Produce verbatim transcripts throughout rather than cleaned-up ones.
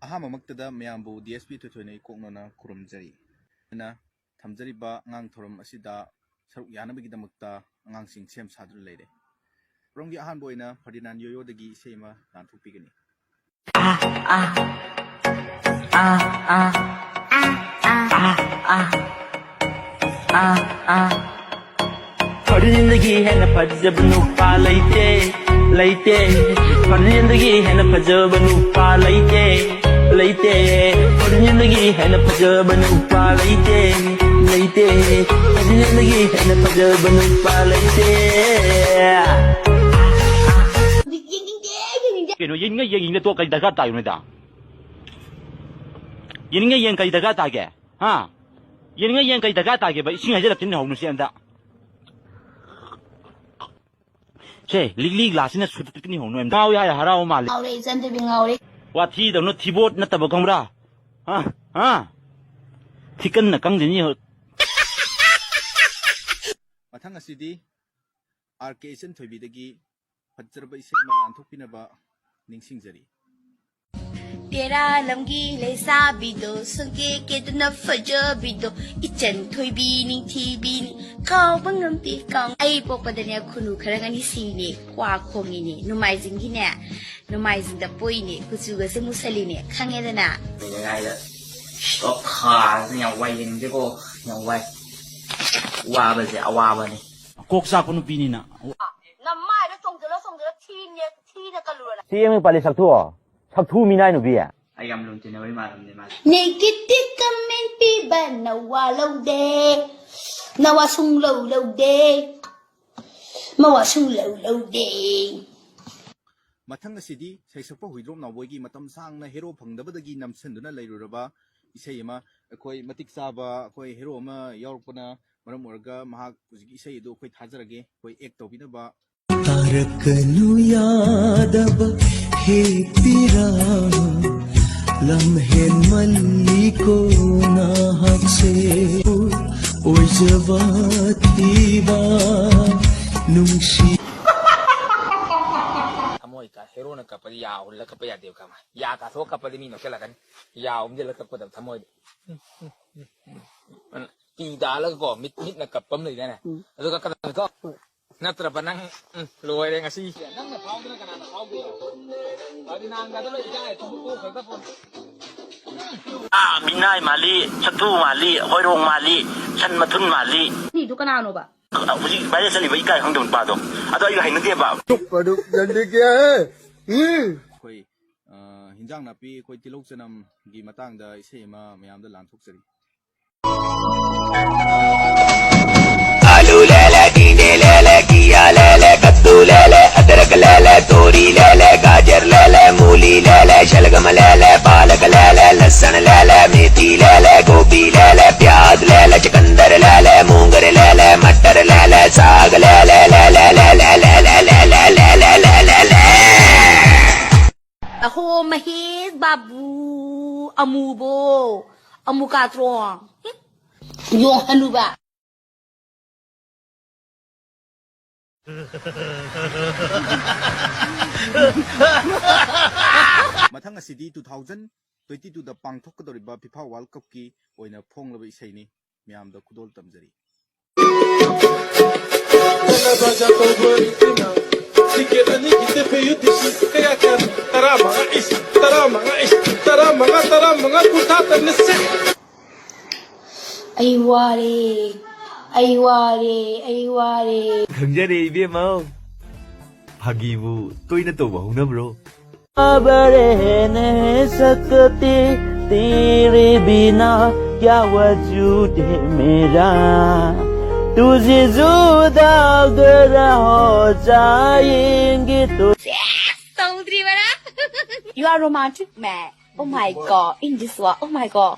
ꯑꯍꯥꯟꯕꯃꯛꯇꯗ ꯃꯌꯥꯝꯕꯨ D S P ꯊꯣꯏꯊꯣꯏꯅ ꯏꯀꯣꯛꯅꯅ ꯈꯨꯔꯨꯝꯖꯔꯤ꯫ ꯑꯩꯅ ꯊꯝꯖꯔꯤꯕ ꯑꯉꯥꯡ ꯊꯧꯔꯝ ꯑꯁꯤꯗ ꯁꯔꯨꯛ ꯌꯥꯅꯕꯒꯤꯗꯃꯛꯇ ꯑꯉꯥꯡꯁꯤꯡ ꯁꯦꯝ ꯁꯥꯗꯨꯅ ꯂꯩꯔꯦ꯫ ꯄ꯭ꯔꯣꯒ꯭ꯔꯥꯝꯒꯤ ꯑꯍꯥꯟꯕ ꯑꯣꯏꯅ ꯐꯔꯗꯤꯅꯥꯟ ꯌꯣꯌꯣꯗꯒꯤ ꯏꯁꯩ ꯑꯃ ꯂꯥꯟꯊꯣꯛꯄꯤꯒꯅꯤ꯫ ꯐꯔꯤꯟꯗꯒꯤ ꯍꯦꯟꯅ ꯐꯖꯕ ꯅꯨꯄꯥ ꯂꯩꯇꯦ, ꯂꯩꯇꯦ꯫ ꯐꯔꯤꯟꯗꯒꯤ ꯍꯦꯟꯅ ꯐꯖꯕ ꯅꯨꯄꯥ ꯂꯩꯇꯦ, ꯂꯩꯇꯦ꯫ ꯐꯔꯤꯟꯗꯒꯤ ꯍꯦꯟꯅ ꯐꯖꯕ ꯅꯨꯄꯥ ꯂꯩꯇꯦ, ꯂꯩꯇꯦ꯫ ꯐꯔꯤꯟꯗꯒꯤ ꯍꯦꯟꯅ ꯐꯖꯕ ꯅꯨꯄꯥ ꯂꯩꯇꯦ꯫ ꯌꯦꯡꯅꯤꯡꯗꯦ, ꯌꯦꯡꯅꯤꯡꯗꯦ꯫ ꯀꯩꯅꯣ ꯌꯦꯡꯅꯤꯡꯉ ꯌꯦꯡꯅꯤꯡꯗ ꯇꯣ ꯀꯩ ꯗꯔꯀꯥꯔ ꯇꯥꯏꯅꯣꯗ? ꯌꯦꯡꯅꯤꯡꯉ ꯌꯦꯡ ꯀꯩ ꯗꯔꯀꯥꯔ ꯇꯥꯒꯦ? ꯍꯥ? ꯌꯦꯡꯅꯤꯡꯉ ꯌꯦꯡ ꯀꯩ ꯗꯔꯀꯥꯔ ꯇꯥꯒꯦꯕ? ꯏꯁꯤꯡ ꯍꯩꯖꯤꯜꯂꯛꯇꯤꯅ ꯍꯧꯅꯁꯤ ꯑꯝꯇ꯫ ꯁꯦ, ꯂꯤꯛꯂꯤ ꯒ꯭ꯂꯥꯁꯁꯤꯅ ꯁꯨꯠꯇꯅꯤ ꯍꯧꯅ ꯑꯝꯇ꯫ ꯉꯥꯎ ꯌꯥꯏ ꯍꯔꯥꯎ ꯃꯥꯜꯂꯦ꯫ ꯉꯥꯎꯔꯦ, ꯏꯆꯟ ꯊꯣꯏꯕꯤ ꯉꯥꯎꯔꯦ꯫ ꯋꯥꯊꯤꯗꯧꯅ ꯊꯤꯕꯣꯠ ꯅꯠꯇꯕ ꯈꯪꯕ꯭ꯔꯥ? ꯍꯥ? ꯍꯥ? ꯊꯤꯀꯟꯅ ꯀꯪꯗꯅꯤ꯫ ꯃꯊꯪ ꯑꯁꯤꯗꯤ ꯑꯥꯔ ꯀꯦ ꯏꯆꯟ ꯊꯣꯏꯕꯤꯗꯒꯤ ꯐꯖꯔꯕ ꯏꯁꯩ ꯑꯃ ꯂꯥꯟꯊꯣꯛꯄꯤꯅꯕ ꯅꯤꯡꯁꯤꯡꯖꯔꯤ꯫ ꯇꯦꯔꯥ ꯂꯝꯒꯤ ꯂꯩꯁꯥꯕꯤꯗꯣ, ꯁꯪꯀꯦ ꯀꯦꯗꯨꯅ ꯐꯖꯕꯤꯗꯣ, ꯏꯆꯟ ꯊꯣꯏꯕꯤ ꯅꯤꯡꯊꯤꯕꯤꯅꯤ, ꯀꯥꯎꯕ ꯉꯝꯗꯦ ꯀꯥꯎ꯫ ꯑꯩ ꯄꯣꯛꯄꯗꯅꯦ ꯈꯨꯅꯨ ꯈꯔ ꯉꯅꯤ ꯁꯤꯅꯦ, ꯀ꯭ꯋꯥ ꯈꯣꯡꯉꯤꯅꯦ, ꯅꯣꯡꯃꯥꯏꯖꯤꯡꯒꯤꯅꯦ, ꯅꯣꯡꯃꯥꯏꯖꯤꯡꯗ ꯄꯣꯛꯏꯅꯦ, ꯀꯨꯆꯨꯒꯁꯦ ꯃꯨꯁꯜꯂꯤꯅꯦ, ꯈꯪꯉꯦꯗꯅ꯫ ꯂꯩꯔꯤꯉꯩꯗ ꯇꯣꯛꯈꯥꯗꯅ ꯌꯥꯝ ꯋꯥꯏ ꯌꯦꯡꯗꯦꯀꯣ꯫ ꯌꯥꯝ ꯋꯥꯏ꯫ ꯋꯥꯕꯁꯦ ꯑꯋꯥꯕꯅꯤ꯫ ꯀꯣꯛ ꯆꯥꯛꯄ ꯅꯨꯄꯤꯅꯤꯅ꯫ ꯅꯃꯥꯏꯗꯣ ꯆꯣꯡꯖꯜꯂꯣ, ꯆꯣꯡꯖꯜꯂꯣ, ꯊꯤꯅꯦ, ꯊꯤꯅ ꯀꯜꯂꯨꯔꯅ꯫ ꯁꯤ ꯑꯃ ꯄꯥꯜꯂꯤ ꯁꯛꯊꯣꯛꯑꯣ꯫ ꯁꯛꯊꯨ ꯃꯤꯅꯥꯏ ꯅꯨꯄꯤ꯫ ꯑꯩ ꯌꯥꯝ ꯂꯨꯅ ꯇꯤꯟꯅꯕ ꯏꯃꯥꯟꯅꯕꯅꯦ ꯃꯥꯁꯦ꯫ Negative comment ꯄꯤꯕ ꯅꯋꯥ ꯂꯧꯗꯦ, ꯅꯋꯥ ꯁꯨꯡꯂꯧ ꯂꯧꯗꯦ, ꯃꯋꯥ ꯁꯨꯡꯂꯧ ꯂꯧꯗꯦ꯫ ꯃꯊꯪ ꯑꯁꯤꯗꯤ ꯁꯩꯁꯛꯄ ꯍꯨꯏꯗ꯭ꯔꯣꯝ ꯅꯥꯎꯕꯣꯏꯒꯤ ꯃꯇꯝ ꯁꯥꯡꯅ ꯍꯦꯔꯣ ꯐꯪꯗꯕꯗꯒꯤ ꯅꯝꯁꯤꯟꯗꯨꯅ ꯂꯩꯔꯨꯔꯕ ꯏꯁꯩ ꯑꯃ, ꯑꯩꯈꯣꯏ ꯃꯇꯤꯛ ꯆꯥꯕ ꯑꯩꯈꯣꯏ ꯍꯦꯔꯣ ꯑꯃ ꯌꯥꯎꯔꯛꯄꯅ ꯃꯔꯝ ꯑꯣꯏꯔꯒ ꯃꯍꯥꯛ ꯍꯧꯖꯤꯛꯀꯤ ꯏꯁꯩ ꯑꯗꯨ ꯑꯩꯈꯣꯏ ꯊꯥꯖꯔꯒꯦ, ꯑꯩꯈꯣꯏ ꯑꯦꯛ ꯇꯧꯕꯤꯅꯕ꯫ ꯇꯥꯔꯛꯀꯅꯨ ꯌꯥꯗꯕ ꯍꯦꯛꯄꯤꯔꯥ ꯂꯝꯍꯦꯟꯃꯜꯂꯤꯀꯣ ꯅꯍꯥꯛꯁꯦ ꯑꯣꯏꯖꯕ ꯊꯤꯕ ꯅꯨꯡꯁꯤ ꯊꯃꯣꯏ ꯀꯥꯏ꯫ ꯍꯦꯔꯣꯅ ꯀꯞꯄꯗꯤ ꯌꯥ ꯍꯨꯜꯂ ꯀꯞꯄ ꯌꯥꯗꯦꯕ, ꯈꯪꯉꯕ? ꯌꯥ ꯀꯥꯊꯣꯛꯑ ꯀꯞꯄꯗꯤ ꯃꯤ ꯅꯣꯛꯁꯜꯂꯛꯀꯅꯤ꯫ ꯌꯥ ꯍꯨꯝꯖꯤꯜꯂ ꯀꯞꯀꯗꯕ ꯊꯃꯣꯏꯗ꯫ ꯎꯝ, ꯎꯝ, ꯎꯝ, ꯎꯝ꯫ ꯄꯤ ꯇꯥꯍꯜꯂꯒꯀꯣ, ꯃꯤꯠ, ꯃꯤꯠꯅ ꯀꯞꯄ ꯑꯃ ꯂꯩꯗꯥꯏꯅꯦ? ꯎꯝ꯫ ꯑꯗꯨꯒ ꯀꯞꯀꯗꯕꯀꯣ꯫ ꯍꯣꯏ꯫ ꯅꯠꯇ꯭ꯔꯕ ꯅꯪ, ꯎꯝ, ꯂꯣꯏꯔꯦ ꯉꯁꯤ꯫ ꯅꯪꯅ ꯐꯥꯎꯗꯅ ꯀꯅꯥꯅ ꯐꯥꯎꯗꯣꯏꯅꯣ? ꯕꯕꯤꯅꯥꯟꯒꯗꯣ ꯂꯣꯏ ꯏꯀꯥꯏ, ꯊꯨꯝ ꯇꯣꯛꯈ꯭ꯔꯒ ꯄꯣꯟ-, ꯑꯥ, ꯃꯤꯅꯥꯏ ꯃꯥꯜꯂꯤ, ꯁꯛꯊꯨ ꯃꯥꯜꯂꯤ, ꯍꯣꯏꯔꯣꯡ ꯃꯥꯜꯂꯤ, ꯁꯟ ꯃꯊꯨꯟ ꯃꯥꯜꯂꯤ꯫ ꯃꯤꯗꯨ ꯀꯅꯥꯅꯣꯕ? ꯍꯧꯖꯤꯛ viral ꯆꯠꯂꯤꯕ ꯏꯀꯥꯏ ꯈꯪꯗꯕ ꯅꯨꯄꯥꯗꯣ, ꯑꯗꯣ ꯑꯩꯒ ꯍꯩꯅꯗꯦꯕ꯫ ꯄꯗꯨ ꯒꯟꯗꯤ ꯀꯌꯥ ꯍꯦ? ꯎꯝ꯫ ꯑꯩꯈꯣꯏ, ꯑ, ꯍꯤꯟꯖꯥꯡ ꯅꯥꯄꯤ, ꯑꯩꯈꯣꯏ ꯇꯤꯜꯍꯧ ꯆꯅꯝꯒꯤ ꯃꯇꯥꯡꯗ ꯏꯁꯩ ꯑꯃ ꯃꯌꯥꯝꯗ ꯂꯥꯟꯊꯣꯛꯆꯔꯤ꯫ आलू ले ले, टिंडे ले ले, घिया ले ले, कद्दू ले ले, अदरक ले ले, तोरी ले ले, गाजर ले ले, मूली ले ले, शलगम ले ले, पालक ले ले, लहसुन ले ले, मेथी ले ले, गोभी ले ले, प्याज ले ले, चुकंदर ले ले, मूंगर ले ले, मटर ले ले, साग ले ले, ले ले, ले ले। अहो महेश बाबू, अमूबो, अमू कात्रों। यो हनुबा। ꯃꯊꯪ ꯑꯁꯤꯗꯤ two thousand twenty-two ꯗ ꯄꯥꯡꯊꯣꯛꯀꯗꯧꯔꯤꯕ FIFA World Cup ꯀꯤ ꯑꯣꯏꯅ ꯐꯣꯡꯂꯕ ꯏꯁꯩꯅꯤ꯫ ꯃꯌꯥꯝꯗ ꯈꯨꯗꯣꯜ ꯇꯝꯖꯔꯤ꯫ ꯁꯅꯥ ꯕꯖꯥꯔ ꯇꯧꯕ ꯏꯇꯩꯃ, ꯇꯤꯀꯦꯠ ꯑꯅꯤꯒꯤ ꯇꯦꯐꯦꯌꯨ ꯇꯤꯁꯤ ꯀꯌꯥ ꯀꯌꯥꯅꯣ? ꯇꯔꯥꯃꯉꯥ ꯏꯁ, ꯇꯔꯥꯃꯉꯥ ꯏꯁ, ꯇꯔꯥꯃꯉꯥ, ꯇꯔꯥꯃꯉꯥ, ꯀꯨꯟꯊ꯭ꯔꯥ ꯇꯅꯤꯁꯦ꯫ ꯑꯩ ꯋꯥꯔꯦ, ꯑꯩ ꯋꯥꯔꯦ, ꯑꯩ ꯋꯥꯔꯦ꯫ ꯈꯪꯖꯔꯦ ꯏꯕꯦꯝꯃ꯫ ꯐꯥꯒꯤꯕꯨ ꯇꯣꯏꯅ ꯇꯧꯕ ꯍꯧꯅꯕ꯭ꯔꯣ? खबर है नहीं सकती तेरे बिना क्या वजूद है मेरा। तुझे जुदा अगर हो जाएंगे तो You are romantic man. Oh my God. In this world. Oh my God.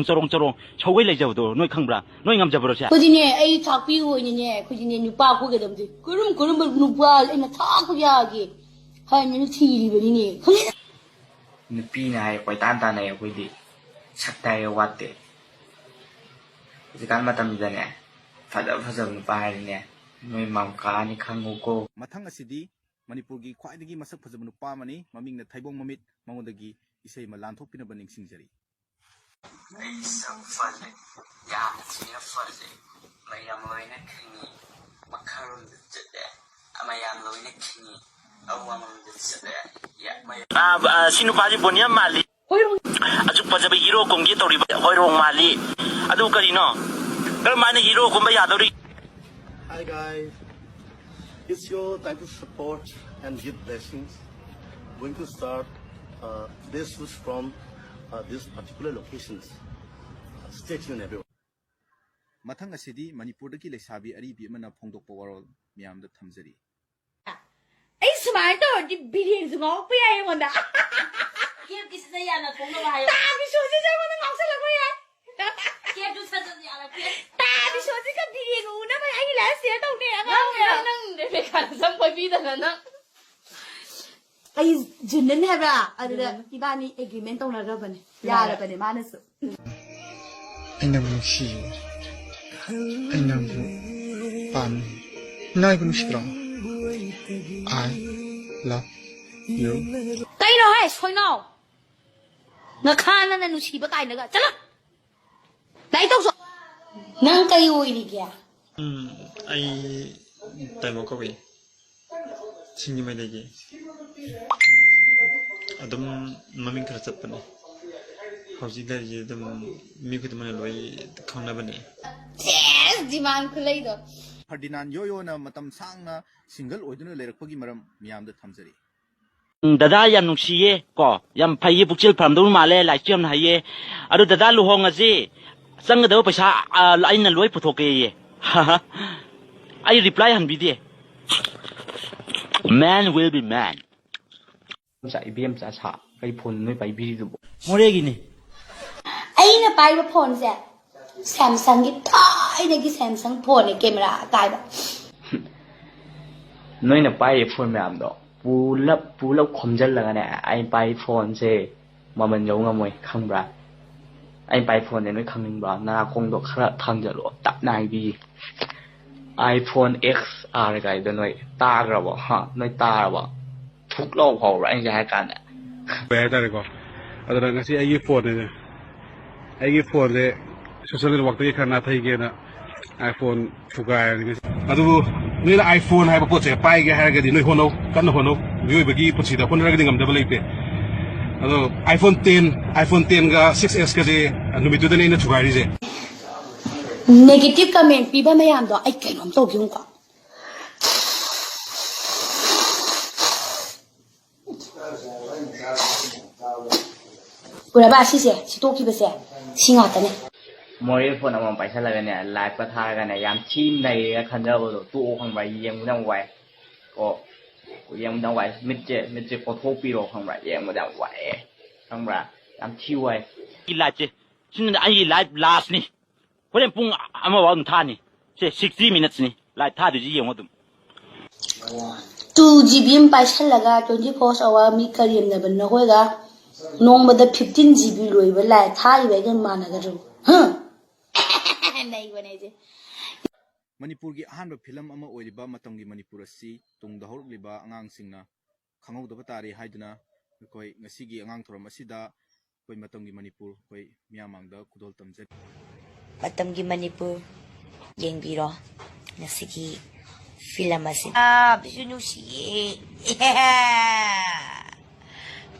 ꯆꯔꯣꯡ ꯆꯔꯣꯡ ꯆꯔꯣꯡ ꯁꯧꯒꯩ ꯂꯩꯖꯕꯗꯣ ꯅꯣꯏ ꯈꯪꯕ꯭ꯔꯥ? ꯅꯣꯏ ꯉꯝꯖꯕ꯭ꯔꯣ ꯁꯦ? ꯑꯩꯈꯣꯏꯗꯤꯅꯦ, ꯑꯩ ꯊꯥꯛꯄꯤꯌꯨ ꯑꯣꯏꯅꯅꯦ, ꯑꯩꯈꯣꯏꯗꯤꯅꯦ, ꯅꯨꯄꯥ ꯀꯣꯏꯒꯗꯕꯁꯦ ꯀꯔꯝ ꯀꯔꯝꯕ ꯅꯨꯄꯥ ꯑꯩꯅ ꯊꯥꯛꯄ ꯌꯥꯒꯦ ꯍꯥꯏꯅ ꯊꯤꯔꯤꯕꯅꯤꯅꯦ꯫ ꯈꯪꯉꯦ? ꯅꯨꯄꯤꯅ ꯍꯥꯏ ꯀꯣꯏꯇꯥꯟ ꯇꯥꯟꯅꯩ ꯑꯩꯈꯣꯏꯗꯤ꯫ ꯁꯛꯇ ꯍꯥꯏꯔꯦ ꯋꯥꯠꯇꯦ꯫ ꯍꯧꯖꯤꯛꯀꯥꯟ ꯃꯇꯝꯁꯤꯗꯅꯦ, ꯐꯖ ꯐꯖꯕ ꯅꯨꯄꯥ ꯍꯥꯏꯔꯤꯅꯦ, ꯅꯣꯏ ꯃꯝꯀꯥꯅꯤ ꯈꯪꯉꯨꯀꯣ꯫ ꯃꯊꯪ ꯑꯁꯤꯗꯤ ꯃꯅꯤꯄꯨꯔꯒꯤ ꯈ꯭ꯋꯥꯏꯗꯒꯤ ꯃꯁꯛ ꯐꯖꯕ ꯅꯨꯄꯥ ꯑꯃꯅꯤ, ꯃꯃꯤꯡꯅ ꯊꯩꯕꯣꯡ ꯃꯃꯤꯠ꯫ ꯃꯉꯣꯟꯗꯒꯤ ꯏꯁꯩ ꯑꯃ ꯂꯥꯟꯊꯣꯛꯄꯤꯅꯕ ꯅꯤꯡꯁꯤꯡꯖꯔꯤ꯫ ꯑꯩ ꯁꯛ ꯐꯖꯩ, ꯌꯥꯝ ꯊꯤꯅ ꯐꯖꯩ, ꯃꯌꯥꯝ ꯂꯣꯏꯅ ꯈꯪꯉꯤ, ꯃꯈꯥꯔꯣꯝꯗ ꯆꯠꯂꯦ, ꯃꯌꯥꯝ ꯂꯣꯏꯅ ꯈꯪꯉꯤ, ꯑꯋꯥꯡꯂꯣꯝꯗ ꯆꯠꯂꯦ꯫ ꯌꯥ, ꯃꯌꯥꯝ ꯑꯥ, ꯑꯥ, ꯁꯤ ꯅꯨꯄꯥꯁꯤ ꯕꯣꯅꯤꯌꯝ ꯃꯥꯜꯂꯤ꯫ ꯑꯁꯨꯛ ꯐꯖꯕ ꯍꯤꯔꯣ ꯀꯨꯝꯒꯦ ꯇꯧꯔꯤꯕ ꯍꯣꯏꯔꯣꯡ ꯃꯥꯜꯂꯤ꯫ ꯑꯗꯨ ꯀꯔꯤꯅꯣ? ꯀꯔꯝꯍꯥꯏꯅ ꯍꯤꯔꯣ ꯀꯨꯝꯕ ꯌꯥꯗꯧꯔꯤ? Hi guys, it's your time to support and give blessings. Going to start uh, today's shoots from uh, these particular locations. Uh, stay tuned, everyone. ꯃꯊꯪ ꯑꯁꯤꯗꯤ ꯃꯅꯤꯄꯨꯔꯗꯒꯤ ꯂꯩꯁꯥꯕꯤ ꯑꯔꯤꯕꯤ ꯑꯃꯅ ꯐꯣꯡꯗꯣꯛꯄ ꯋꯥꯔꯣꯜ ꯃꯌꯥꯝꯗ ꯊꯝꯖꯔꯤ꯫ ꯑꯩ ꯁꯨꯃꯥꯏꯅ ꯇꯧꯔꯗꯤ ꯕꯤꯔꯦꯟꯁꯨ ꯉꯥꯎꯔꯛꯄ ꯌꯥꯏ ꯑꯩꯉꯣꯟꯗ꯫ ꯀꯦꯞꯀꯤ ꯁꯠ ꯁꯠ ꯌꯥꯅ ꯊꯣꯛꯅꯕ ꯍꯥꯏꯌꯣ꯫ ꯇꯥ ꯕꯤꯁꯣꯁꯤꯁꯨ ꯑꯩꯉꯣꯟꯗ ꯉꯥꯎꯁꯜꯂꯛꯄ ꯌꯥꯏ꯫ ꯀꯦꯞꯇꯨ ꯁꯠ ꯁꯠ ꯌꯥꯅ ꯀꯦꯞ꯫ ꯇꯥ ꯕꯤꯁꯣꯁꯤꯒ ꯕꯤꯔꯦꯟ ꯎꯅꯕ ꯑꯩꯒꯤ live share ꯇꯧꯅꯦ ꯑꯉꯥꯡ ꯅꯪ, ꯃꯌꯥꯝ꯫ ꯅꯪ ꯔꯦꯕꯦꯀꯥꯗ ꯁꯝ ꯐꯣꯏꯕꯤꯗꯅ ꯅꯪ꯫ ꯑꯩ ꯖꯨꯅꯟ ꯍꯥꯏꯕ꯭ꯔꯥ? ꯑꯗꯨꯗ ꯏꯕꯥꯅꯤ agreement ꯇꯧꯅꯈ꯭ꯔꯕꯅꯦ꯫ ꯌꯥꯔꯦ꯫ ꯌꯥꯔꯕꯅꯦ ꯃꯥꯅꯁꯨ꯫ ꯑꯩ ꯅꯪꯕꯨ ꯅꯨꯡꯁꯤꯌꯦ꯫ ꯑꯩ ꯅꯪꯕꯨ ꯄꯥꯝꯃꯤ꯫ ꯅꯪ ꯑꯩꯕꯨ ꯅꯨꯡꯁꯤꯗ꯭ꯔꯣ? I love you꯫ ꯀꯩꯅꯣ ꯍꯦ, ꯁꯣꯏꯅꯥꯎ? ꯉꯈꯥꯅꯅ ꯅꯨꯡꯁꯤꯕ ꯀꯥꯏꯅꯒ꯫ ꯆꯠꯂꯣ! ꯂꯥꯏꯔꯤꯛ ꯇꯧꯁꯣ! ꯅꯪ ꯀꯩ ꯑꯣꯏꯔꯤꯒꯦ? ꯎꯝ, ꯑꯩ ꯇꯥꯏꯃꯣ ꯀꯧꯏ꯫ ꯁꯤꯡꯖꯃꯩꯗꯒꯤ꯫ ꯎꯝ, ꯑꯗꯨꯝ ꯃꯃꯤꯡ ꯈꯔ ꯆꯠꯄꯅꯦ꯫ ꯍꯧꯖꯤꯛ ꯂꯩꯔꯤꯁꯦ ꯑꯗꯨꯝ ꯃꯤ ꯈꯨꯗꯤꯡꯃꯛꯅ ꯂꯣꯏ ꯈꯪꯅꯕꯅꯦ꯫ ꯁꯦꯁ! ꯗꯤꯃꯥꯟ ꯈꯨꯂꯩꯗꯣ꯫ ꯐꯔꯗꯤꯅꯥꯟ ꯌꯣꯌꯣꯅ ꯃꯇꯝ ꯁꯥꯡꯅ single ꯑꯣꯏꯗꯨꯅ ꯂꯩꯔꯛꯄꯒꯤ ꯃꯔꯝ ꯃꯤꯌꯥꯝꯗ ꯊꯝꯖꯔꯤ꯫ ꯎꯝ, ꯗꯗꯥ ꯌꯥꯝ ꯅꯨꯡꯁꯤꯌꯦ ꯀꯣ, ꯌꯥꯝ ꯐꯩꯌꯦ, ꯄꯨꯛꯆꯦꯜ ꯐꯔꯝꯗꯧ ꯃꯥꯜꯂꯦ, ꯂꯥꯏꯔꯤꯛꯁꯨ ꯌꯥꯝꯅ ꯍꯩꯌꯦ꯫ ꯑꯗꯨ ꯗꯗꯥ ꯂꯨꯍꯣꯡꯉꯁꯤ, ꯆꯪꯒꯗꯕ ꯄꯩꯁꯥ, ꯑ, ꯑꯩꯅ ꯂꯣꯏ ꯄꯨꯊꯣꯛꯀꯦꯌꯦ꯫ ꯑꯩ ꯔꯤꯄ꯭ꯂꯥꯏ ꯍꯟꯕꯤꯗꯦ꯫ Man will be man. Ibemcha, Ibemcha ꯁꯥ ꯀꯩ ꯐꯣꯟ ꯅꯣꯏ ꯄꯥꯏꯕꯤꯔꯤꯗꯨꯕꯣ? ꯃꯣꯔꯦꯒꯤꯅꯤ꯫ ꯑꯩꯅ ꯄꯥꯏꯕ ꯐꯣꯟꯁꯦ ꯁꯦꯝꯁꯪꯒꯤ, ꯊꯥꯏꯅꯒꯤ ꯁꯦꯝꯁꯪ ꯐꯣꯟꯅꯦ, ꯀꯦꯃꯦꯔꯥ ꯑꯀꯥꯏꯕ꯫ ꯅꯣꯏꯅ ꯄꯥꯏꯔꯤꯕ ꯐꯣꯟ ꯃꯌꯥꯝꯗꯣ ꯄꯨꯂꯞ, ꯄꯨꯂꯞ ꯈꯣꯝꯖꯤꯜꯂꯒꯅꯦ, ꯑꯩ ꯄꯥꯏ ꯐꯣꯟꯁꯦ ꯃꯃꯜ ꯌꯧ ꯉꯝꯃꯣꯏ, ꯈꯪꯕ꯭ꯔꯥ? ꯑꯩ ꯄꯥꯏ ꯐꯣꯟꯁꯦ ꯅꯣꯏ ꯈꯪꯅꯤꯡꯕ꯭ꯔꯥ? ꯅꯥꯀꯣꯡꯗꯣ ꯈꯔ ꯊꯥꯡꯖꯜꯂꯣ, ꯇꯞꯅ ꯍꯥꯏꯕꯤꯒꯦ꯫ iPhone X R ꯀꯥꯏꯗꯣ ꯅꯣꯏ ꯇꯥꯈ꯭ꯔꯕꯣ? ꯍꯥ? ꯅꯣꯏ ꯇꯥꯔꯕꯣ? ꯊꯨꯛ ꯂꯥꯎ ꯐꯥꯎꯕ꯭ꯔꯥ ꯑꯩꯅ ꯍꯥꯏ ꯀꯥꯟꯗ? ꯀꯩ ꯍꯥꯏꯇꯥꯔꯦꯀꯣ꯫ ꯑꯗꯨꯅ ꯉꯁꯤ ꯑꯩꯒꯤ ꯐꯣꯟꯅꯦ, ꯑꯩꯒꯤ ꯐꯣꯟꯁꯦ social networkꯇꯒꯤ ꯈꯔ ꯅꯥꯊꯩꯒꯦꯅ iPhone ꯊꯨꯒꯥꯏꯔꯅꯤ ꯉꯁꯤ꯫ ꯑꯗꯨꯕꯨ ꯅꯣꯏꯅ iPhone ꯍꯥꯏꯕ ꯄꯣꯠꯁꯦ ꯄꯥꯏꯒꯦ ꯍꯥꯏꯔꯒꯗꯤ ꯅꯣꯏ ꯍꯣꯠꯅꯧ, ꯀꯟꯅ ꯍꯣꯠꯅꯧ꯫ ꯃꯤꯑꯣꯏꯕꯒꯤ ꯄꯨꯟꯁꯤꯗ ꯍꯣꯠꯅꯔꯒꯗꯤ ꯉꯝꯗꯕ ꯂꯩꯇꯦ꯫ ꯑꯗꯣ iPhone ten, iPhone tenꯒ six S ꯀꯁꯦ ꯅꯨꯃꯤꯠꯇꯨꯗꯅꯦ ꯑꯩꯅ ꯊꯨꯒꯥꯏꯔꯤꯁꯦ꯫ Negative comment ꯄꯤꯕ ꯃꯌꯥꯝꯗꯣ ꯑꯩ ꯀꯩꯅꯣꯝ ꯇꯧꯒꯦ ꯌꯦꯡꯉꯨꯀꯣ꯫ ꯎꯔꯕ ꯁꯤꯁꯦ, ꯁꯤ ꯇꯣꯛꯈꯤꯕꯁꯦ, ꯁꯤ ꯉꯥꯛꯇꯅꯦ꯫ ꯃꯣꯔꯦ ꯐꯣꯟ ꯑꯃꯃꯝ ꯄꯥꯏꯁꯜꯂꯒꯅꯦ, liveꯀ ꯊꯥꯔꯒꯅꯦ, ꯌꯥꯝ ꯊꯤ ꯅꯩꯔꯦꯒ ꯈꯟꯖꯕꯗꯣ ꯇꯣꯛꯑꯣ, ꯈꯪꯕ꯭ꯔꯥ? ꯌꯦꯡꯕꯗ ꯌꯥꯝ ꯋꯥꯏ꯫ ꯀꯣ, ꯌꯦꯡꯕꯗ ꯌꯥꯝ ꯋꯥꯏ꯫ ꯃꯤꯠꯁꯦ, ꯃꯤꯠꯁꯦ ꯀꯣꯠꯊꯣꯛꯄꯤꯔꯣ, ꯈꯪꯕ꯭ꯔꯥ? ꯌꯦꯡꯕꯗ ꯌꯥꯝ ꯋꯥꯏꯑꯦ, ꯈꯪꯕ꯭ꯔꯥ? ꯌꯥꯝ ꯊꯤ ꯋꯥꯏ꯫ ꯑꯩꯒꯤ liveꯁꯦ, ꯁꯤꯅ ꯑꯩꯒꯤ live lastꯅꯤ꯫ ꯍꯣꯔꯦꯟ ꯄꯨꯡ ꯑꯃꯐꯥꯎ ꯑꯗꯨꯝ ꯊꯥꯅꯤ꯫ ꯁꯦ, sixty minutesꯅꯤ live ꯊꯥꯗꯣꯏꯁꯤ, ꯌꯦꯡꯉꯣ ꯑꯗꯨꯝ꯫ Two GB ꯑꯃ ꯄꯥꯏꯁꯜꯂꯒ twenty four hour ꯃꯤ ꯀꯔꯦꯝꯅꯕ ꯅꯈꯣꯏꯒ ꯅꯣꯡꯃꯗ fifteen GB ꯂꯣꯏꯕ live ꯊꯥꯔꯤꯕ ꯑꯩꯒ ꯃꯥꯟꯅꯒꯗ꯭ꯔꯣ? ꯍꯥ? ꯅꯩꯕꯅꯦ ꯑꯩꯁꯦ꯫ ꯃꯅꯤꯄꯨꯔꯒꯤ ꯑꯍꯥꯟꯕ ꯐꯤꯂꯝ ꯑꯃ ꯑꯣꯏꯔꯤꯕ ꯃꯇꯝꯒꯤ ꯃꯅꯤꯄꯨꯔ ꯑꯁꯤ ꯇꯨꯡꯗ ꯍꯧꯔꯛꯂꯤꯕ ꯑꯉꯥꯡꯁꯤꯡꯅ ꯈꯪꯍꯧꯗꯕ ꯇꯥꯔꯦ ꯍꯥꯏꯗꯨꯅ ꯑꯩꯈꯣꯏ ꯉꯁꯤꯒꯤ ꯑꯉꯥꯡ ꯊꯧꯔꯝ ꯑꯁꯤꯗ ꯑꯩꯈꯣꯏ ꯃꯇꯝꯒꯤ ꯃꯅꯤꯄꯨꯔ ꯑꯩꯈꯣꯏ ꯃꯤꯌꯥꯝ ꯃꯥꯡꯗ ꯈꯨꯗꯣꯜ ꯇꯝꯖꯔꯤ꯫ ꯃꯇꯝꯒꯤ ꯃꯅꯤꯄꯨꯔ ꯌꯦꯡꯕꯤꯔꯣ ꯉꯁꯤꯒꯤ ꯐꯤꯂꯝ ꯑꯁꯤ꯫ ꯑꯥ, ꯕꯤꯁꯨ ꯅꯨꯡꯁꯤꯌꯦ꯫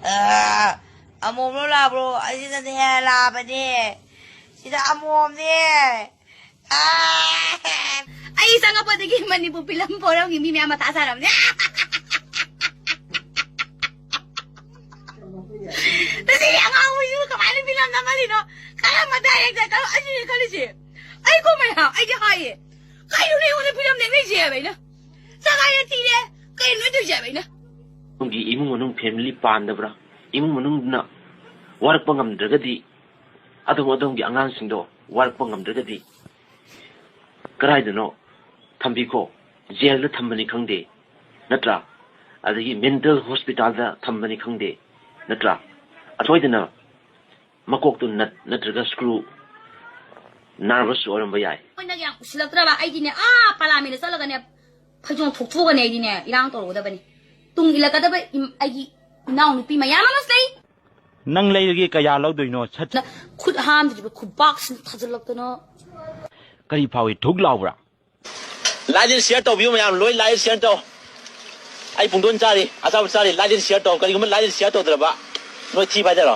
ꯑꯥ, ꯑꯃꯣꯝꯂꯣ ꯂꯥꯕ꯭ꯔꯣ? ꯑꯁꯤꯅꯅꯦ ꯂꯥꯕꯅꯦ꯫ ꯁꯤꯗ ꯑꯃꯣꯝꯅꯦ꯫ ꯑꯥ! ꯑꯩ ꯆꯪꯉꯛꯄꯗꯒꯤ ꯃꯅꯤꯄꯨꯔ ꯐꯤꯂꯝ ꯐꯣꯔꯝꯒꯤ ꯃꯤ ꯃꯌꯥꯝ ꯃꯊꯥ ꯁꯥꯔꯕꯅꯦ꯫ ꯃꯁꯤꯒꯤ ꯑꯉꯥꯡ ꯍꯨꯏꯁꯤꯕꯨ ꯀꯃꯥꯏꯅ ꯐꯤꯂꯝ ꯅꯝꯍꯜꯂꯤꯅꯣ? ꯀꯔꯝꯕ ꯗꯥꯏꯔꯦꯛꯇꯔ? ꯑꯩꯁꯨꯅꯦ ꯈꯜꯂꯤꯁꯦ꯫ ꯑꯩ ꯀꯣꯛ ꯃꯌꯥ, ꯑꯩꯁꯦ ꯍꯥꯏꯌꯦ꯫ ꯀꯩꯅꯣꯅꯦ ꯑꯩꯉꯣꯟꯗ ꯐꯤꯂꯝ ꯅꯦꯛꯅꯩꯁꯦ ꯍꯥꯏꯕ ꯑꯩꯅ꯫ ꯆꯈꯥꯏꯔ ꯊꯤꯔꯦ꯫ ꯀꯩꯅꯣ ꯅꯣꯏ ꯇꯧꯔꯤꯁꯦ ꯍꯥꯏꯕ ꯑꯩꯅ꯫ ꯑꯗꯣꯝꯒꯤ ꯏꯃꯨꯡ ꯃꯅꯨꯡ ꯐꯦꯃꯤꯂꯤ ꯄꯥꯟꯗꯕ꯭ꯔꯥ? ꯏꯃꯨꯡ ꯃꯅꯨꯡꯗꯨꯅ ꯋꯥꯔꯛꯄ ꯉꯝꯗ꯭ꯔꯒꯗꯤ, ꯑꯗꯣꯝ ꯑꯗꯣꯝꯒꯤ ꯑꯉꯥꯡꯁꯤꯡꯗꯣ ꯋꯥꯔꯛꯄ ꯉꯝꯗ꯭ꯔꯒꯗꯤ ꯀꯗꯥꯏꯗꯅꯣ ꯊꯝꯕꯤꯈꯣ꯫ ꯖꯦꯜꯗ ꯊꯝꯕꯅꯤ ꯈꯪꯗꯦ, ꯅꯠꯇ꯭ꯔꯥ? ꯑꯗꯒꯤ ꯃꯦꯟꯇꯦꯜ ꯍꯣꯁꯄꯤꯇꯥꯜꯗ ꯊꯝꯕꯅꯤ ꯈꯪꯗꯦ, ꯅꯠꯇ꯭ꯔꯥ? ꯑꯁꯣꯏꯗꯅ ꯃꯀꯣꯛꯇꯨ ꯅꯠ ꯅꯠꯇ꯭ꯔꯒ ꯁ꯭ꯀ꯭ꯔꯨ ꯅꯥꯔꯚꯁꯁꯨ ꯑꯣꯏꯔꯝꯕ ꯌꯥꯏ꯫ ꯃꯣꯏꯅ ꯌꯥꯝ ꯎꯁꯤꯜꯂꯛꯇ꯭ꯔꯕ? ꯑꯩꯗꯤꯅꯦ, ꯑꯥ ꯄꯥꯔꯂꯥꯃꯦꯟꯗ ꯆꯠꯂꯒꯅꯦ, ꯐꯩꯖꯣꯝ ꯊꯣꯛꯇꯣꯛꯑꯒꯅꯦ ꯑꯩꯗꯤꯅꯦ ꯏꯔꯥꯡ ꯇꯧꯔꯨꯒꯗꯕꯅꯤ꯫ ꯇꯨꯡ ꯏꯜꯂꯛꯀꯗꯕ ꯏꯝ-, ꯑꯩꯒꯤ ꯏꯅꯥꯎꯅꯨꯄꯤ ꯃꯌꯥꯝ ꯑꯃꯁꯨ ꯂꯩ꯫ ꯅꯪ ꯂꯩꯔꯒꯦ ꯀꯌꯥ ꯂꯧꯗꯣꯏꯅꯣ? ꯁꯠ꯫ ꯅ ꯈꯨꯠ ꯍꯥꯝꯗ꯭ꯔꯤꯕ ꯈꯨꯕꯥꯛꯁꯤꯅ ꯊꯥꯖꯤꯜꯂꯛꯇꯅ꯫ ꯀꯔꯤ ꯐꯥꯎꯏ? ꯊꯨꯛ ꯂꯥꯎꯕ꯭ꯔꯥ? ꯂꯥꯏꯗꯤ ꯁꯤꯌꯔ ꯇꯧꯕꯤꯌꯨ ꯃꯌꯥꯝ, ꯂꯣꯏ ꯂꯥꯏꯗꯤ ꯁꯤꯌꯔ ꯇꯧ꯫ ꯑꯩ ꯄꯨꯡꯗꯣꯟ ꯆꯥꯔꯤ, ꯑꯆꯥꯄꯣꯠ ꯆꯥꯔꯤ, ꯂꯥꯏꯗꯤ ꯁꯤꯌꯔ ꯇꯧ꯫ ꯀꯔꯤꯒꯨꯝꯕ ꯂꯥꯏꯗꯤ ꯁꯤꯌꯔ ꯇꯧꯗ꯭ꯔꯕ ꯅꯣꯏ ꯊꯤ ꯐꯥꯏꯗꯔꯣ?